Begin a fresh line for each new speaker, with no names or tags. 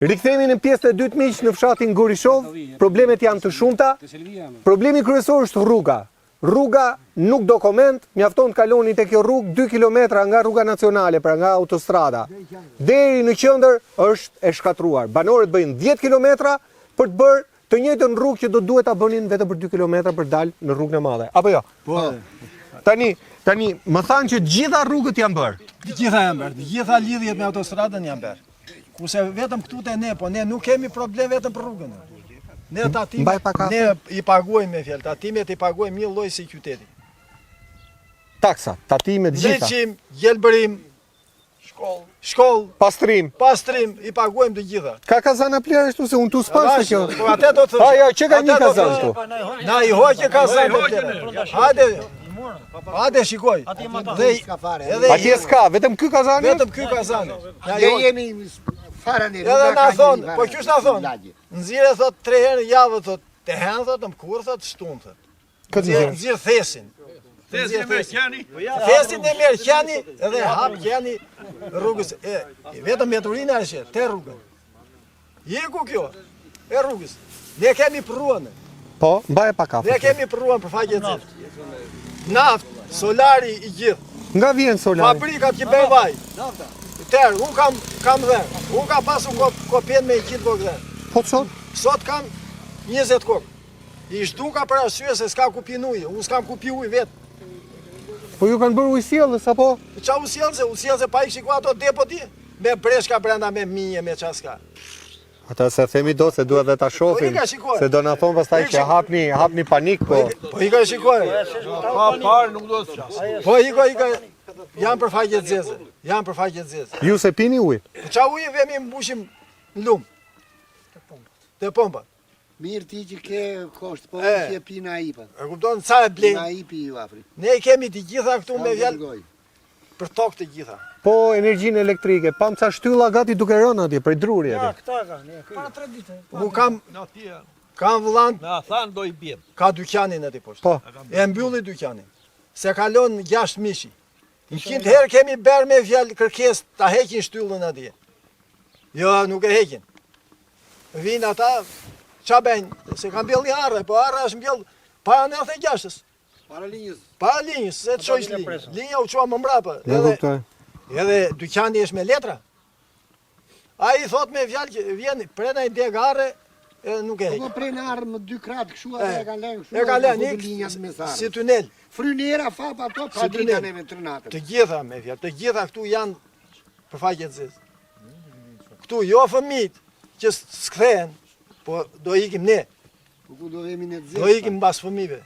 Rikthehemi në pjesën e dytë miq në fshatin Gorishovë, problemet janë të shumta. Problemi kryesor është rruga. Rruga nuk do koment, mjafton të kaloni te kjo rrugë 2 kilometra nga rruga nacionale, pra nga autostrada. Deri në qendër është e shkatërruar. Banorët bëjnë 10 kilometra për të bërë të njëjtën rrugë që do duhet ta bënin vetëm për 2 kilometra për dalë në rrugën e madhe. Apo jo?
Po.
Tani, tani më thanë që të gjitha rrugët janë bërë.
Të gjitha janë bërë, të gjitha lidhjet me autostradën janë bërë. Kurse vetëm këtu te ne, po ne nuk kemi problem vetëm për rrugën. Ne tatimet, ne i paguajmë me fjalë, tatimet i paguajmë një lloj si qyteti.
Taksa, tatimet gjitha.
Ndriçim, gjelbërim, shkollë, shkollë,
pastrim,
pastrim, i paguajmë të gjitha.
Ka kazana plehrash këtu se unë tu s'pashë te kjo.
Po atë do të thosh.
Pa jo, që ka një kazan këtu.
Na i hoqe kazan të plehra. Hajde, Hajde shikoj.
Dhe edhe atje s'ka, vetëm ky kazan.
Vetëm ky kazan.
Ne jemi fare ne.
Edhe na thon, po qysh na thon? Nxirre thot tre herë në javë thot, të hënë thot, të mërkurë thot, shtunë thot.
Këtë
nxirr, nxirr thesin.
Thesin e merr qeni.
Po thesin e merr qeni edhe hap qeni rrugës. E, vetëm mbeturina është te rrugën. Iku kjo, e rrugës. Ne kemi përruan.
Po, mbaje pak afër.
Ne kemi përruan për faqe të zezë. Naftë, solari i gjithë.
Nga vjen solari?
Fabrikat që bëjnë vaj. Nafta. Ter, unë kam, kam dhe. Unë kam pasur kopen me 100 kokë dhe.
Po sot?
Sot kam 20 kokë. I zhduka për arsye se s'ka ku pinë ujë. Unë s'kam ku pi ujë vetë.
Po ju kanë bërë ujësjellës, apo?
Ça ujësjellëse, ujësjellëse pa i shiko ato depo ti? Me breshka brenda me minje me ça s'ka.
Ata s'e themi dot se duhet dhe ta shohim,
po
se do na thonë pastaj që hapni, hapni panik po.
Po ika shikoj.
Pa parë nuk do të flas.
Po ika ika janë për faqe të zezë. Janë për faqe të zezë.
Ju s'e pini ujin?
Po ça uji vemi mbushim në lum. Te pompat.
Mirë ti që ke kosht, po që e pina i pa.
E kupton sa e blejnë?
Pina i pi ju afri.
Ne i kemi të gjitha këtu me fjalë. Për tokë të gjitha.
Po energjinë elektrike, pamë ca shtylla gati duke rënë atje prej druri atje.
Ja, këta kanë, ja, para 3 ditë.
Unë kam kam vëllan.
Na than do i bjem.
Ka dyqanin aty poshtë.
Po.
E mbylli dyqanin. Se kalon 6 mishi. 100 herë kemi bërë me fjalë kërkesë ta heqin shtyllën atje. Jo, nuk e heqin. Vijnë ata, ça bëjnë? Se kanë mbjellë një arre, po arra është mbjellë para 96-ës.
Para linjës.
Para linjës, se të çojsh linjë. Linja u çua më mbrapa.
Edhe, kuptoj.
Edhe dyqani është me letra. Ai thot me fjalë që vjen prena i deg arre, edhe nuk e
po,
heq.
Po prena arre më dy kratë kështu atë e kanë lënë kështu.
E kanë lënë si tunel.
Fryn era fap ato pa drita ne me tërnatën.
Të gjitha me fjalë, të gjitha këtu janë për faqe të zezë. Këtu jo fëmijët që s'kthehen, po do ikim ne.
Po ku do vemi ne të zezë?
Do ikim mbas fëmijëve.